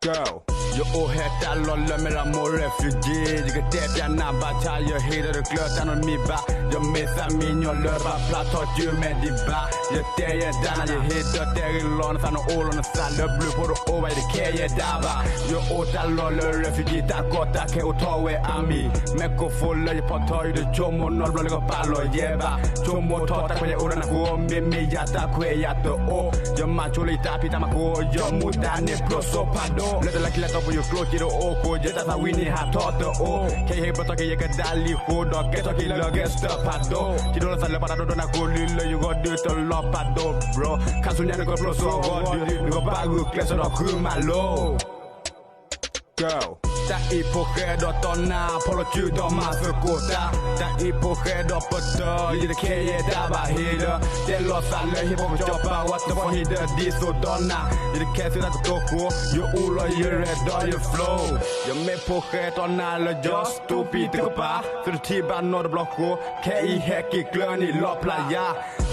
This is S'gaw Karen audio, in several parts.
ယအိၣ်ဟဲတၢ်လီၢ်လၢမဲၢ်ရမိၢ် refugee, ယကတဲပျးနၤဘၣ်ဆၣ် ယဟ့ၣ်ဒီးတကျၢၤတၢ်နီတမံၤဘၣ်, ယမ့ၢ်သးမံညီလၢတဘၣ်ဖျါထီၣ်စုမဲာ်ဒံးဘၣ်, ယတဲယဲဒၣ်နၤ ယဟ့ၣ်ဒီးတဲဂ့ၤလီၤနသး နအိၣ်လီၤနသးလၢဘျုးဖှိၣ်တအိၣ်ဘၣ် ယတခဲယဲဒၣ်ဘၣ်, ယအိၣ်တၢ်လီၢ်လၢ refugee တၢ်ကီတၢ်ခဲအိၣ်ထီၣ်ဝဲအါမံၤ, မ့ၢ်ကိးဖိလၢယဖီၣ်ထီၣ် ယတဆိကမိၣ်နီတဘျီလၢကပာ်လီၤယဲဘၣ်, ဆိကမိၣ်ထီၣ်တၢ်ခွဲးယအိၣ်ဒီးနၤဃိ မ့မ့ၢ်ယၤတၢ်ခွဲးယၤတအိၣ်, ယမၤဆိလၢယတၢ်ဖံးတၢ်မၤဃိ ယမူဒါန့ၣ်ဖျိးစိဖးဒိၣ်, လၢတလါခံလါတီၢ်ပူၤယကျိၣ်စ့တအိၣ်ဃိ ယတၢ်သးဝံၣ်န့ၣ်ဟးထီၣ်တအိၣ်, ခဲအံၤဟဲပတီၢ်က့ၤယကဒါလံာ်ဃိဒီးကဲထီၣ်က့ၤလၢ gangster ဖးဒိၣ်, ထံဒိၣ်လီၤသးလၢပှၤတၢ်ဒိၣ်ဒိၣ်နၤဃိ လၢယဂီၢ်ဒုးတလီၤဖးဒိၣ် bro, ခါဆူညါနကဖျိးစိအဂီၢ်ဒုး နကဘၣ်ဂုာ်ကျဲးစၢးဒီးဃုမၤလိ တၢ်အံၤဖိဃဲဒီးတီနါ ဖီၣ်လီၤစုဒီးမၤသကိးတၢ်, တၢ်အံၤဖိဃဲဒီးပတၢၢ် ယတခဲယဲဒၣ်ဘၣ်ဟ့ၣ်ဒီး, တဲလီၤသးလၢဟ့ၣ်ဖိကစီၤပၤ ဝါတဖီဟ့ၣ်ဒီးဒ်သိးဒီနၤ, ယတခဲသုတၢ်ကတိၤဃိ, ယအူလီၤယရဲၣ်ဒီးယ flow, ယမ့ၢ်ဖိဃဲတီနါလၢ just stupid တကပၤ, သုတထံၣ်ဘၣ်နီတဘျီဃိ, ခဲအံၤဟဲက့ၤကျၢၢ်န့ၣ်လီၤဖျးယၤ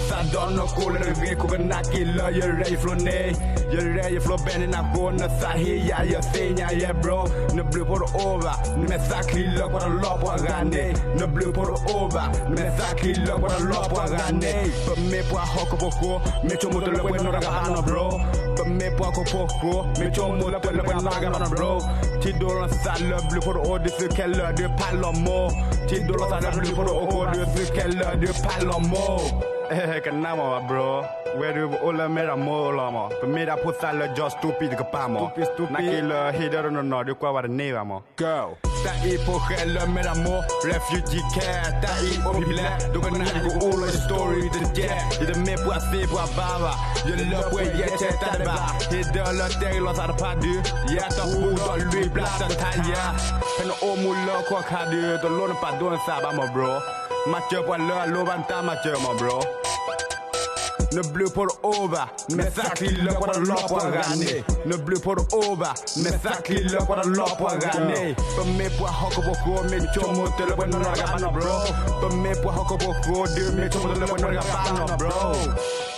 သးဒီးနကိးလၢနဂ့ၤခိၣ်ကနၣ်က့ၤလၢယရဲၣ်ယ flow န့ၣ်, ယရဲၣ်ယ flow ဘဲန့ၣ်နၤဃိ နသးဟ့ယၤယသ့ၣ်ညါယဲ bro, နဘျုးဖှိၣ်တအိၣ်ဘၣ်, နမဲာ်သၣ်ချံလၢပှၤတလီၢ်ပှၤဂၤန့ၣ်, နဘျုးဖှိၣ်တအိၣ်ဘၣ်, နမဲာ်သၣ်ချံလၢပှၤတလီၢ်ပှၤဂၤန့ၣ်, ပမ့ၢ်ပှၤဟီၣ်ခိၣ်ဖိဃိ, မ့ၢ်ဆိကမိၣ်တလၢပှဲၤနီတဂၤဘၣ်နီၤ bro, ပမ့ၢ်ပှၤဟီၣ်ခိၣ်ဖိဃိ, မ့ၢ်ဆိကမိၣ်တလၢပှဲၤနီတဂၤဘၣ်နီၤ bro, ထံဒိၣ်လီၤသးလၢဘျုးဖှိၣ်တအိၣ်ဒုးသုခဲလၢာ်ဒုးဖးလီၤမိၢ်, ထံဒိၣ်လီၤသးလၢဘျုးဖှိၣ်တအိၣ်ဃိဒုးသုခဲလၢာ်ဒုးဖးလီၤမိၢ် ကနၣ်မးဘၣ် bro, ဝဲဒုးပအိၣ်လၢမဲၢ်ရမိၢ်လီၤမး, ပမ့ၢ်ဒၣ်ဖိသၣ်လၢ just stupid တကပၤမး, နာ်က့လၢဟ့ၣ်ဒီးတနီၤနီၤဒုးကွၢ်ဝဲတန့ၢ်ဘၣ်မး, တၢ်အံၤဖိဃဲလၢမဲၢ်ရမိၢ် refugee camp, တၢ်အံၤအိၣ်ဖဲလဲၣ် ဒိကနၣ်ယကအူလီၤယ story တကဲ, ယတမ့ၢ်ပှၤသ့ပှၤဘါဘၣ်, ယလၢပှဲၤယဲထဲတၢ်တဘၣ်, ဟ့ၣ်ဒီးလၢတဲဂ့ၤလီၤသးတဖၣ်ဒုး, ယဲတဟူဒီးလွံၢ်ပျၢ်တထါယၤ, ဖဲနအိၣ်မူလၢဟီၣ်ခိၣ်အခါဒုး တလိၣ်နပာ်ဒိၣ်နသးဘၣ်မး bro, မၤစၢၤပှၤလၢအလိၣ်ဘၣ်နတၢ်မၤစၢၤမး bro. နဘျုးဖှိၣ်တအိၣ်ဘၣ်, မဲာ်သၣ်ချံလၢပှၤတလီၢ်ပှၤဂၤန့ၣ်, နဘျုးဖှိၣ်တအိၣ်ဘၣ်, မဲာ်သၣ်ချံလၢပှၤတလီၢ်ပှၤဂၤန့ၣ်, ပမ့ၢ်ပှၤဟီၣ်ခိၣ်ဖိဃိ မ့ၢ်ဆိကမိၣ်တလၢပှဲၤနီတဂၤဘၣ်နီၤ bro, ပမ့ၢ်ပှၤဟီၣ်ခိၣ်ဖိဃိဒုး မ့ၢ်ဆိကမိၣ်တလၢပှဲၤနီတဂၤဘၣ်နီၤ bro.